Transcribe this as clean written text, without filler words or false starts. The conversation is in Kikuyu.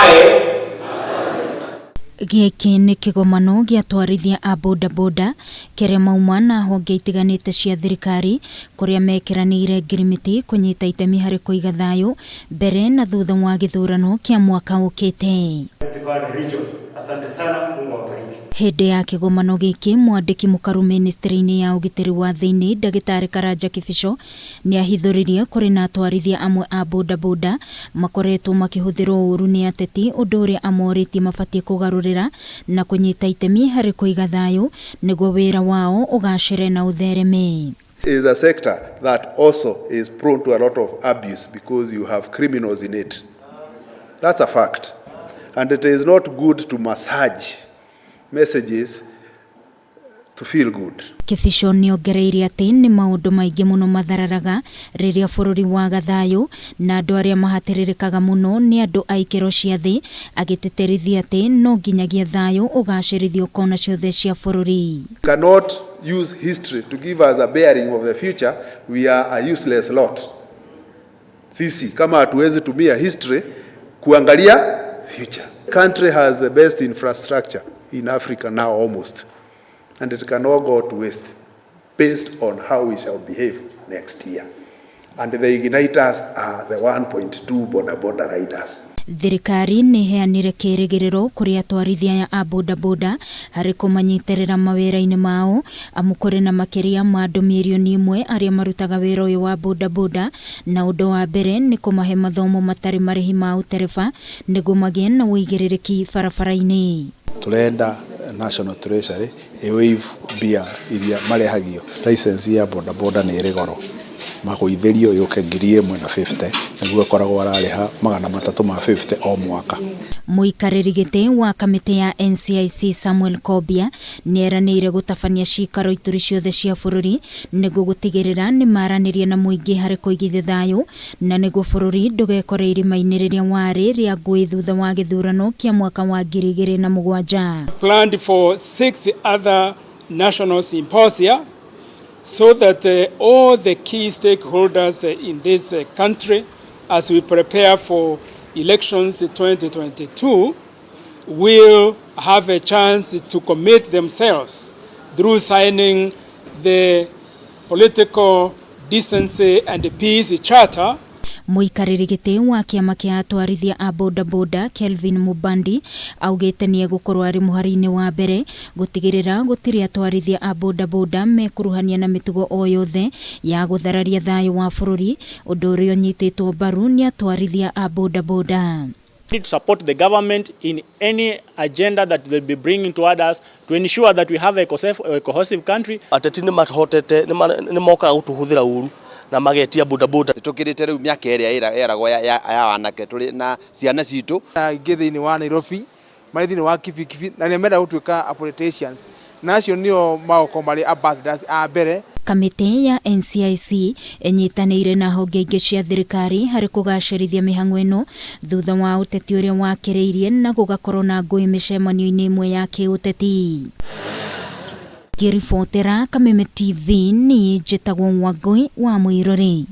Ambaye Gĩkĩ nĩ kĩgomano gĩa atwarithia a bodaboda kĩrĩa mauma na honge itiganĩte cia thirikari kũrĩa mekĩranĩire ngirimiti kũnyita itemi harĩ kũiga thayũ mbere na thutha wa gĩthurano kĩa mwaka ũkĩte. Region. Asante sana, Mungu awabariki. Hĩndĩ ya kĩgomano gĩkĩ, mwandĩki mũkaru ministry-inĩ ya ũgitĩri wa thĩinĩ, Ndagĩtarĩ Karanja Kibicho, nĩ ahithũririe kũrĩ na atwarithia amwe a bodaboda makoretwo makĩhũthĩrwo ũũru nĩ ateti, ũndũ ũrĩa amorĩtie mabatiĩ kũgarũrĩra na kũnyita itemi harĩ kũiga thayũ nĩguo wĩra wao ũgacĩre na ũthereme. Is a sector that also is prone to a lot of abuse because you have criminals in it. That's a fact. And it is not good to massage messages to feel good. Kibicho nĩongereire atĩ nĩ maũndũ maingĩ mũno mathararaga rĩrĩa bũrũri waga thayũ na andũ arĩa mahatĩrĩrĩkaga mũno nĩ andũ a ikĩro cia thĩ, agĩtĩtĩrithia atĩ no nginyagia thayũ ũgacĩrithio kona ciothe cia bũrũri. Cannot use history to give us a bearing of the future, we are a useless lot. Sisi kama hatuwezi tumia history kuangalia future. Country has the best infrastructure in Africa now almost, and it cannot go to waste based on how we shall behave next year. And the igniters are the 1.2 boda boda riders. Thirikari nĩ ĩheanire kĩĩrĩgĩrĩro kũrĩ atwarithia aya a bodaboda harĩ kũmanyitĩrĩra mawĩra-inĩ mao, amu kũrĩ na makĩria ma andũ mirioni 1 arĩa marutaga wĩra ũyũ wa bodaboda, na ũndũ wa mbere nĩ kũmahe mathomo matarĩ marĩhi ma ũtereba nĩguo magĩe na ũigĩrĩrĩki barabara-inĩ. Turenda National Treasury ĩ mbia iria marehagio. License ya bodaboda nĩ ĩrĩ goro, magũithĩrio yũke 1,050 nĩguo akoragwo ararĩha 350 o mwaka. Mũikarĩri gĩtĩ wa kamĩtĩ ya NCIC Samuel Kobia nĩeranĩire gũtabania cikaro ituri ciothe cia bũrũri nĩguo gũtigĩrĩra nĩ maranĩria na mũingĩ harĩ kũigithia thayũ na nĩguo bũrũri ndũgekore irima-inĩ rĩrĩa warĩ rĩa ngũĩ thutha wa gĩthurano kĩa mwaka wa 2007. Planned for six other national symposia so that all the key stakeholders in this country, as we prepare for elections 2022, will have a chance to commit themselves through signing the Political Decency and Peace Charter. Mũikarĩri gĩtĩ wa kĩama kĩa atwarithia a bodaboda Kelvin Mubandi augĩte nĩ egũkorwo arĩ mũhari-inĩ wa mbere gũtigĩrĩra gũtirĩ atwarithia a bodaboda mekuruhania na mĩtugo o yothe ya gũthararia thayũ wa bũrũri, ũndũ ũrĩa ũnyitĩtwo mbaru nĩ atwarithia a bodaboda. To support the government in any agenda that they'll be bringing toward us to ensure that we have a cohesive country. Ateti nĩ mahotete, nĩ mokaga gũtũhũthĩra ũru na magetia bodaboda. Nĩ tũkĩrĩte rĩu mĩaka ĩrĩa ĩragwo ya wanake, tũrĩ na ciana citũ. Aingĩ thĩinĩ wa Nairobi marĩ thĩinĩ wa kibikibi na nĩ menda gũtuĩka politicians, na acio nĩo magũkorwo marĩ ambassadors a mbere. Kamĩtĩ ya NCIC ĩnyitanĩire na honge ingĩ cia thirikari harĩ kũgacĩrithia mĩhang'o ĩno thutha wa ũteti ũrĩa wakĩrĩirie na gũgakorwo na ngũĩ mĩcemanio-inĩ ĩmwe ya kĩũteti. Ngĩribotera Kameme TV, niĩ njĩtagwo Wangũi wa Mũirũrĩ.